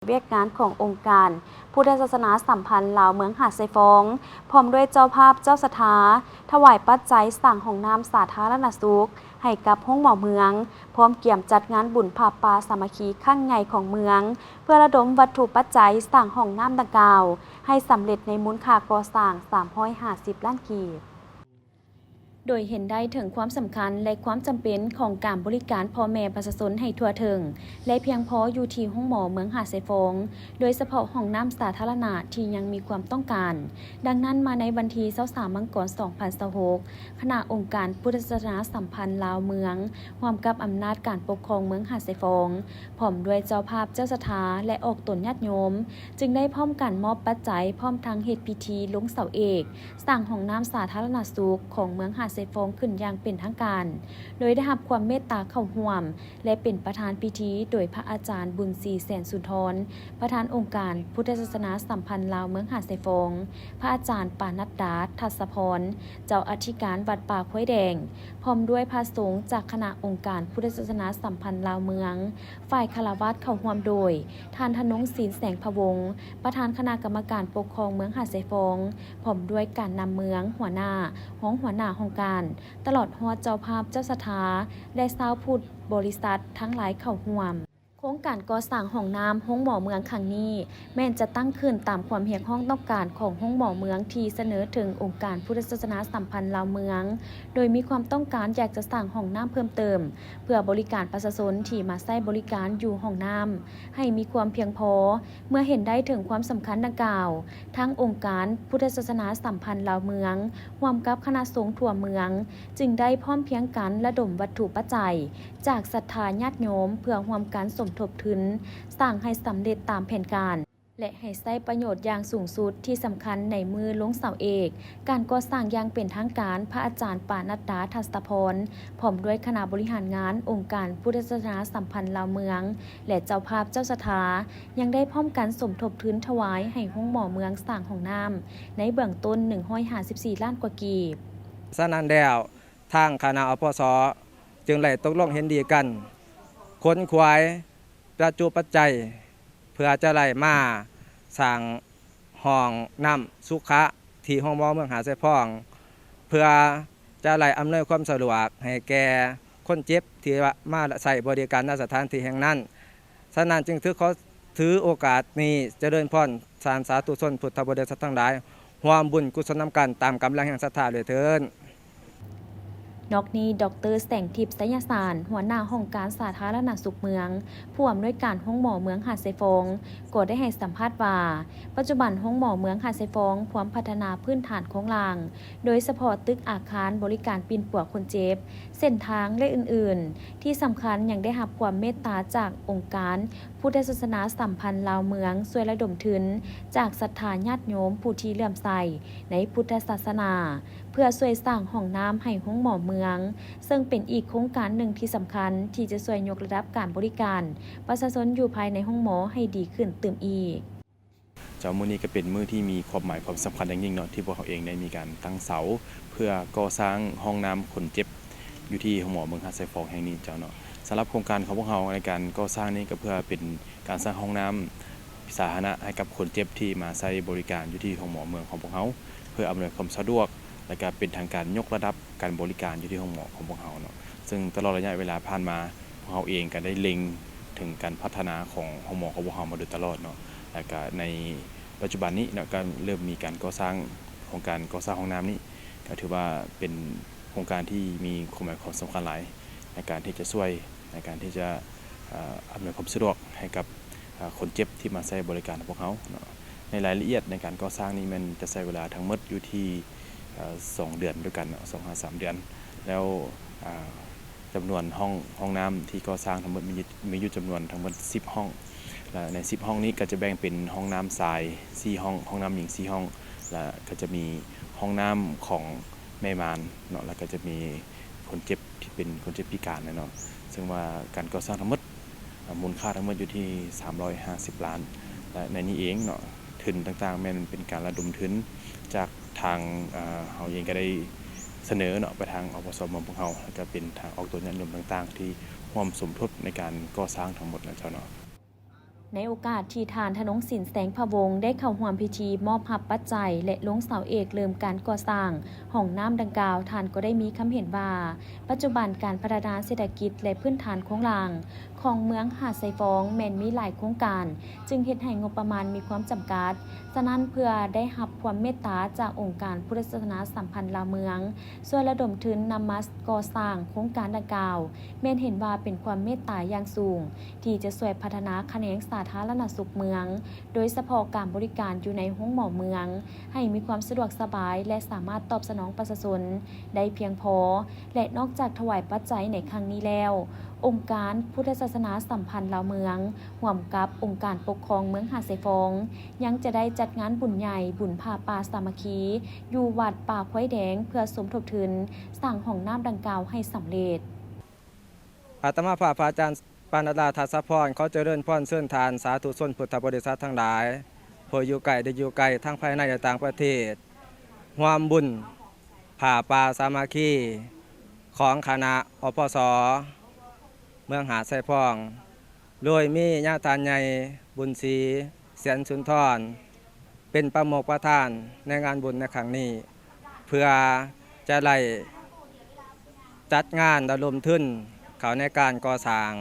ວຽກງານຂອງອົງການພຸດທະສາສະໜາສຳພັນລາວເມືອງຫາດຊາຍຟອງ ພ້ອມດ້ວຍເຈົ້າພາບເຈົ້າສັດທາ ຖວາຍປັດໄຈສ້າງຫ້ອງນ້ຳສາທາລະນະສຸກໃຫ້ກັບໂຮງໝໍເມືອງ, ພ້ອມກຽມຈັດງານບຸນຜ້າປ່າສາມັກຄີຄັ້ງໃຫຍ່ຂອງເມືອງ ເພື່ອລະດົມວັດຖຸປັດໄຈສ້າງຫ້ອງນ້ຳດັ່ງກ່າວ ໃຫ້ສຳເລັດໃນມູນຄ່າກໍ່ສ້າງສາມຮ້ອຍຫ້າສິບລ້ານກີບ. ໂດຍເຫັນໄດ້ເຖິງຄວາມສຳຄັນ ແລະ ຄວາມຈຳເປັນຂອງການບໍລິການພໍ່ແມ່ປະຊາຊົນໃຫ້ທົ່ວເຖິງ ແລະ ພຽງພໍຢູ່ທີ່ໂຮງໝໍເມືອງຫາດຊາຍຟອງ, ໂດຍສະເພາະຫ້ອງນ້ຳສາທາລະນະທີ່ຍັງມີຄວາມຕ້ອງການ. ດັ່ງນັ້ນ, ມາໃນວັນທີຊາວສາມ ມັງກອນ ສອງພັນຊາວຫົກ, ຄະນະອົງການພຸດທະສາສະໜາສຳພັນລາວເມືອງ ຮ່ວມກັບອຳນາດການປົກຄອງເມືອງຫາດຊາຍຟອງ, ພ້ອມດ້ວຍເຈົ້າພາບເຈົ້າສັດທາ ແລະ ອອກຕົນຍາດໂຍມ, ຈຶ່ງໄດ້ພ້ອມກັນມອບປັດໄຈ ພ້ອມທັງເຮັດພິທີລົງເສົາເອກ ສ້າງຫ້ອງນ້ຳສາທາລະນະສຸກຂອງເມືອງຫາດຊາຍຟອງຂຶ້ນຢ່າງເປັນທາງການ, ໂດຍໄດ້ຮັບຄວາມເມດຕາເຂົ້າຮ່ວມ ແລະ ເປັນປະທານພິທີໂດຍພະອາຈານບຸນສີ ແສນສຸນທອນ, ປະທານອົງການພຸດທະສາສະໜາສຳພັນລາວເມືອງຫາດຊາຍຟອງ, ພະອາຈານປານັດດາ ທັດສະພອນ, ເຈົ້າອະທິການວັດປ່າຄວາຍແດງ, ພ້ອມດ້ວຍພະສົງຈາກຄະນະອົງການພຸດທະສາສະໜາສຳພັນລາວເມືອງ, ຝ່າຍຄາລະວາດເຂົ້າຮ່ວມໂດຍ ທ່ານ ທະນົງສິນ ແສງພະວົງ, ປະທານຄະນະກຳມະການປົກຄອງເມືອງຫາດຊາຍຟອງ, ພ້ອມດ້ວຍການນຳເມືອງ, ຫົວໜ້າ, ຮອງຫົວໜ້າຫ້ອງການ, ຕະຫຼອດຮອດເຈົ້າພາບເຈົ້າສັດທາ ແລະ ຊາວພຸດບໍລິສັດທັງຫຼາຍເຂົ້າຮ່ວມ. ໂຄງການກໍ່ສ້າງຫ້ອງນ້ຳໂຮງໝໍເມືອງຄັ້ງນີ້ ແມ່ນຈະຕັ້ງຂຶ້ນຕາມຄວາມຮຽກຮ້ອງຕ້ອງການຂອງໂຮງໝໍເມືອງທີ່ສະເໜີເຖິງອົງການພຸດທະສາສະໜາສຳພັນລາວເມືອງ, ໂດຍມີຄວາມຕ້ອງການຢາກຈະສ້າງຫ້ອງນ້ຳເພີ່ມເຕີມ ເພື່ອບໍລິການປະຊາຊົນທີ່ມາໃຊ້ບໍລິການຢູ່ຫ້ອງນ້ຳໃຫ້ມີຄວາມພຽງພໍ. ເມື່ອເຫັນໄດ້ເຖິງຄວາມສຳຄັນດັ່ງກ່າວ, ທາງອົງການພຸດທະສາສະໜາສຳພັນລາວເມືອງ ຮ່ວມກັບຄະນະສົງທົ່ວເມືອງ ຈຶ່ງໄດ້ພ້ອມພຽງກັນລະດົມວັດຖຸປັດໄຈຈາກສັດທາຍາດໂຍມ ເພື່ອຮ່ວມກັນສົມທົບທຶນສ້າງໃຫ້ສຳເລັດຕາມແຜນການ ແລະ ໃຫ້ໃຊ້ປະໂຫຍດຢ່າງສູງສຸດ. ທີ່ສຳຄັນ, ໃນມື້ລົງເສົາເອກການກໍ່ສ້າງຢ່າງເປັນທາງການ, ພະອາຈານ ປານັດດາ ທັດສະພອນ ພ້ອມດ້ວຍຄະນະບໍລິຫານງານອົງການພຸດທະສາສະໜາສຳພັນລາວເມືອງ ແລະ ເຈົ້າພາບເຈົ້າສັດທາ ຍັງໄດ້ພ້ອມກັນສົມທົບທຶນຖວາຍໃຫ້ໂຮງໝໍເມືອງສ້າງຫ້ອງນ້ຳໃນເບື້ອງຕົ້ນໜຶ່ງຮ້ອຍຫ້າສິບສີ່ລ້ານກວ່າກີບ. ສະນັ້ນແລ້ວ, ທາງຄະນະ ອພສ ຈຶ່ງໄດ້ຕົກລົງເຫັນດີກັນ ຂົນຂວາຍປັດຈຸປັດໄຈ ເພື່ອຈະໄດ້ມາສ້າງຫ້ອງນ້ຳສຸຂະທີ່ໂຮງໝໍເມືອງຫາດຊາຍຟອງ ເພື່ອຈະໄດ້ອຳນວຍຄວາມສະດວກໃຫ້ແກ່ຄົນເຈັບທີ່ວ່າມາໃຊ້ບໍລິການນະສະຖານທີ່ແຫ່ງນັ້ນ. ສະນັ້ນຈຶ່ງຖືຂໍ ຖືໂອກາດນີ້ຈະເລີນພອນທ່ານສາທຸຊົນພຸດທະບໍລິສັດທັງຫຼາຍ ຮ່ວມບຸນກຸສົນນຳກັນຕາມກຳລັງແຮງສັດທາດ້ວຍເທີ້ນ. ນອກນີ້, ດອກເຕີ ແສງທິບ ໄຊຍະສານ ຫົວໜ້າຫ້ອງການສາທາລະນະສຸກເມືອງ, ຜູ້ອຳນວຍການໂຮງໝໍເມືອງຫາດຊາຍຟອງ ກໍໄດ້ໃຫ້ສຳພາດວ່າ ປັດຈຸບັນໂຮງໝໍເມືອງຫາດຊາຍຟອງພວມພັດທະນາພື້ນຖານໂຄງລ່າງ, ໂດຍສະເພາະຕຶກອາຄານບໍລິການປິ່ນປົວຄົນເຈັບ, ເສັ້ນທາງ ແລະ ອື່ນໆ. ທີ່ສຳຄັນຍັງໄດ້ຮັບຄວາມເມດຕາຈາກອົງການພຸດທະສາສະໜາສຳພັນລາວເມືອງ ຊ່ວຍລະດົມທຶນຈາກສັດທາຍາດໂຍມຜູ້ທີ່ເຫຼື້ອມໃສໃນພຸດທະສາສະໜາ ເພື່ອຊ່ວຍສ້າງຫ້ອງນ້ຳໃຫ້ໂຮງໝໍເມືອງ, ເຊິ່ງເປັນອີກໂຄງການໜຶ່ງທີ່ສຳຄັນທີ່ຈະຊ່ວຍຍົກລະດັບການບໍລິການປະຊາຊົນຢູ່ພາຍໃນໂຮງໝໍໃຫ້ດີຂຶ້ນຕື່ມອີກ. ເຈົ້າ, ມື້ນີ້ກໍເປັນມື້ທີ່ມີຄວາມໝາຍຄວາມສຳຄັນຢ່າງຍິ່ງເນາະ ທີ່ພວກເຮົາເອງໄດ້ມີການຕັ້ງເສົາ ເພື່ອກໍ່ສ້າງຫ້ອງນ້ຳຄົນເຈັບຢູ່ທີ່ໂຮງໝໍເມືອງຫາດຊາຍຟອງແຫ່ງນີ້ເຈົ້າເນາະ. ສຳລັບໂຄງການຂອງພວກເຮົາໃນການກໍ່ສ້າງນີ້ ກໍເພື່ອເປັນການສ້າງຫ້ອງນ້ຳສາທາລະນະໃຫ້ກັບຄົນເຈັບທີ່ມາໃຊ້ບໍລິການຢູ່ທີ່ໂຮງໝໍເມືອງຂອງພວກເຮົາ ເພື່ອອຳນວຍຄວາມສະດວກ ແລະ ກະເປັນທາງການຍົກລະດັບການບໍລິການຢູ່ທີ່ໂຮງໝໍຂອງພວກເຮົາເນາະ. ເຊິ່ງຕະຫຼອດໄລຍະເວລາຜ່ານມາ ພວກເຮົາເອງກະໄດ້ເລັງເຖິງການພັດທະນາຂອງໂຮງໝໍຂອງພວກເຮົາມາໂດຍຕະຫຼອດເນາະ ແລະ ກະໃນປັດຈຸບັນນີ້ເນາະ ກະເລີ່ມມີການກໍ່ສ້າງ ໂຄງການກໍ່ສ້າງຫ້ອງນ້ຳນີ້ ກະຖືວ່າເປັນໂຄງການທີ່ມີຄວາມໝາຍຄວາມສຳຄັນຫຼາຍ ໃນການທີ່ຈະຊ່ວຍ ໃນການທີ່ຈະ ເອີ ອຳນວຍຄວາມສະດວກໃຫ້ກັບ ເອີ ຄົນເຈັບທີ່ມາໃຊ້ບໍລິການຂອງພວກເຮົາເນາະ. ໃນລາຍລະອຽດໃນການກໍ່ສ້າງນີ້ແມ່ນຈະໃຊ້ເວລາທັງໝົດຢູ່ທີ່ ເອີ ສອງເດືອນດ້ວຍກັນເນາະ ສອງຫາສາມເດືອນ ແລ້ວ ເອີ ຈຳນວນຫ້ອງ ຫ້ອງນ້ຳທີ່ກໍ່ສ້າງທັງໝົດມີ ມີຢູ່ຈຳນວນທັງໝົດສິບຫ້ອງ ແລະ ໃນສິບຫ້ອງນີ້ກໍຈະແບ່ງເປັນຫ້ອງນ້ຳຊາຍສີ່ຫ້ອງ ຫ້ອງນ້ຳຍິງສີ່ຫ້ອງ ແລະ ກໍຈະມີຫ້ອງນ້ຳຂອງແມ່ມານເນາະ ແລະ ກໍຈະມີຄົນເຈັບ ທີ່ເປັນຄົນເຈັບພິການແຫຼະເນາະ ເຊິ່ງວ່າການກໍ່ສ້າງທັງໝົດ ອາ ມູນຄ່າທັງໝົດຢູ່ທີ່ສາມຮ້ອຍຫ້າສິບລ້ານ ແລະ ໃນນີ້ເອງເນາະ ທຶນຕ່າງໆ ແມ່ນເປັນການລະດົມທຶນຈາກທາງ ອາ ເຮົາເອງກໍໄດ້ສະເໜີເນາະ ໄປທາງ ອພສ ຂອງພວກເຮົາ ແລະ ກໍເປັນທາງອອກຕົນຍາດໂຍມຕ່າງໆ ທີ່ຮ່ວມສົມທົບໃນການກໍ່ສ້າງທັງໝົດນະເຈົ້າເນາະ. ໃນໂອກາດທີ່ທ່ານ ທະນົງສິນ ແສງພະວົງ ໄດ້ເຂົ້າຮ່ວມພິທີມອບຮັບປັດໄຈ ແລະ ລົງເສົາເອກເລີ່ມການກໍ່ສ້າງຫ້ອງນ້ຳດັ່ງກ່າວ, ທ່ານກໍໄດ້ມີຄຳເຫັນວ່າ ປັດຈຸບັນການພັດທະນາເສດຖະກິດ ແລະ ພື້ນຖານໂຄງລ່າງຂອງເມືອງຫາດຊາຍຟອງແມ່ນມີຫຼາຍໂຄງການ, ຈຶ່ງເຮັດໃຫ້ງົບປະມານມີຄວາມຈຳກັດ. ສະນັ້ນ, ເພື່ອໄດ້ຮັບຄວາມເມດຕາຈາກອົງການພຸດທະສາສະໜາສຳພັນລາວເມືອງ ຊ່ວຍລະດົມທຶນນຳມາກໍ່ສ້າງໂຄງການດັ່ງກ່າວ, ແມ່ນເຫັນວ່າເປັນຄວາມເມດຕາຢ່າງສູງ ທີ່ຈະຊ່ວຍພັດທະນາຂະແໜງສາທາລະນະສຸກເມືອງ, ໂດຍສະເພາະການບໍລິການຢູ່ໃນໂຮງໝໍເມືອງ ໃຫ້ມີຄວາມສະດວກສະບາຍ ແລະ ສາມາດຕອບສະໜອງປະຊາຊົນໄດ້ພຽງພໍ. ແລະ ນອກຈາກຖວາຍປັດໄຈໃນຄັ້ງນີ້ແລ້ວ, ອົງການພຸດທະສາສະໜາສຳພັນລາວເມືອງ ຮ່ວມກັບອົງການປົກຄອງເມືອງຫາດຊາຍຟອງ ຍັງຈະໄດ້ຈັດງານບຸນໃຫຍ່ ບຸນຜ້າປ່າສາມັກຄີ ຢູ່ວັດປ່າຄວາຍແດງ ເພື່ອສົມທົບທຶນສ້າງຫ້ອງນ້ຳດັ່ງກ່າວໃຫ້ສຳເລັດ. ອາດຕະມາພາບພະອາຈານປານະລາ ທັດສະພອນ ຂໍຈະເລີນພອນເຊີນທ່ານສາທຸຊົນພຸດທະບໍລິສັດທັງຫຼາຍ ຜູ້ຢູ່ໃກ້ ແລະ ຢູ່ໄກ ທັງພາຍໃນ ແລະ ຕ່າງປະເທດ ຮ່ວມບຸນຜ້າປ່າສາມັກຄີຂອງຄະນະ ອພສ ເມືອງຫາດຊາຍຟອງ ໂດຍມີຍາທ່ານໃຫຍ່ ບຸນສີ ແສນສຸນທອນ ເປັນປະມຸກປະທານໃນງານບຸນໃນຄັ້ງນີ້ ເພື່ອຈະໄດ້ຈັດງານລະດົມທຶນເຂົ້າໃນການກໍ່ສ້າງ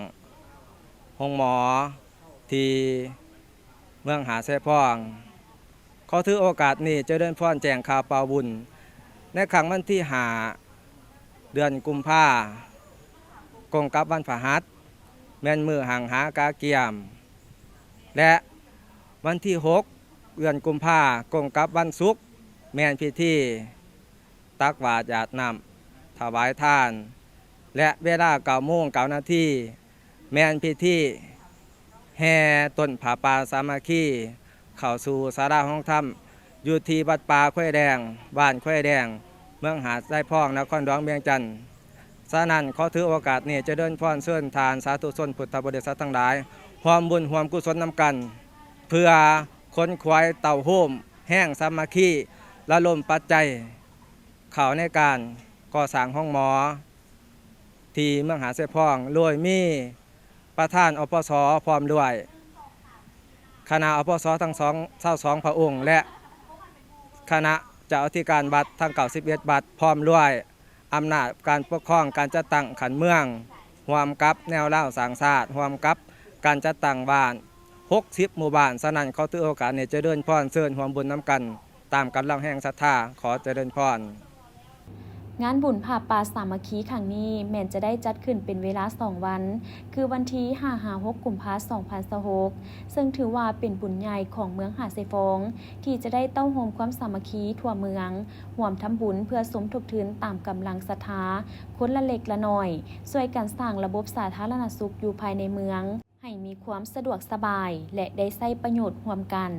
ໂຮງໝໍທີ່ເມືອງຫາດຊາຍຟອງ. ຂໍຖືໂອກາດນີ້ຈະເລີນພອນແຈ້ງຂ່າວປ່າວບຸນ ໃນຄ່ຳວັນທີຫ້າ ເດືອນກຸມພາ ກົງກັບວັນພະຫັດ ແມ່ນມື້ຮັ່ງຫາກະກຽມ ແລະ ວັນທີຫົກ ເດືອນກຸມພາ ກົງກັບວັນສຸກ ແມ່ນພິທີຕັກບາດຢາດນ້ຳ ຖວາຍທານ ແລະ ເວລາເກົ້າໂມງເກົ້ານາທີ ແມ່ນພິທີແຫ່ຕົ້ນຜ້າປ່າສາມັກຄີເຂົ້າສູ່ສາລາໂຮງທຳ ຢູ່ທີ່ວັດປ່າຄວາຍແດງ ບ້ານຄວາຍແດງ ເມືອງຫາດຊາຍຟອງ ນະຄອນຫຼວງວຽງຈັນ. ສະນັ້ນ, ຂໍຖືໂອກາດນີ້ຈະເລີນພອນເຊີນທ່ານສາທຸຊົນພຸດທະບໍລິສັດທັງຫຼາຍ ຮ່ວມບຸນຮ່ວມກຸສົນນຳກັນ ເພື່ອຂົນຂວາຍເຕົ້າໂຮມແຮງສາມັກຄີ ລະດົມປັດໄຈເຂົ້າໃນການກໍ່ສ້າງໂຮງໝໍ ທີ່ເມືອງຫາດຊາຍຟອງ ໂດຍມີປະທານ ອພສ ພ້ອມດ້ວຍຄະນະ ອພສ ທັງສອງ ຊາວສອງພະອົງ ແລະ ຄະນະເຈົ້າອະທິການວັດທັງເກົ້າສິບເອັດວັດ ພ້ອມດ້ວຍອຳນາດການປົກຄອງການຈັດຕັ້ງຂັ້ນເມືອງ ຮ່ວມກັບແນວລາວສ້າງຊາດ ຮ່ວມກັບການຈັດຕັ້ງບ້ານ ຫົກສິບໝູ່ບ້ານ. ສະນັ້ນ, ຂໍຖືໂອກາດນີ້ຈະເລີນພອນເຊີນຮ່ວມບຸນນຳກັນ ຕາມກຳລັງແຮງສັດທາ. ຂໍຈະເລີນພອນ. ງານບຸນຜ້າປ່າສາມັກຄີຄັ້ງນີ້ ແມ່ນຈະໄດ້ຈັດຂຶ້ນເປັນເວລາສອງວັນ ຄືວັນທີຫ້າຫາຫົກ ກຸມພາ ສອງພັນຊາວຫົກ ເຊິ່ງຖືວ່າເປັນບຸນໃຫຍ່ຂອງເມືອງຫາດຊາຍຟອງ ທີ່ຈະໄດ້ເຕົ້າໂຮມຄວາມສາມັກຄີທົ່ວເມືອງ ຮ່ວມທຳບຸນເພື່ອສົມທົບທຶນຕາມກຳລັງສັດທາ ຄົນລະເລັກລະໜ້ອຍ ຊ່ວຍກັນສ້າງລະບົບສາທາລະນະສຸກຢູ່ພາຍໃນເມືອງ ໃຫ້ມີຄວາມສະດວກສະບາຍ ແລະ ໄດ້ໃຊ້ປະໂຫຍດຮ່ວມກັນ.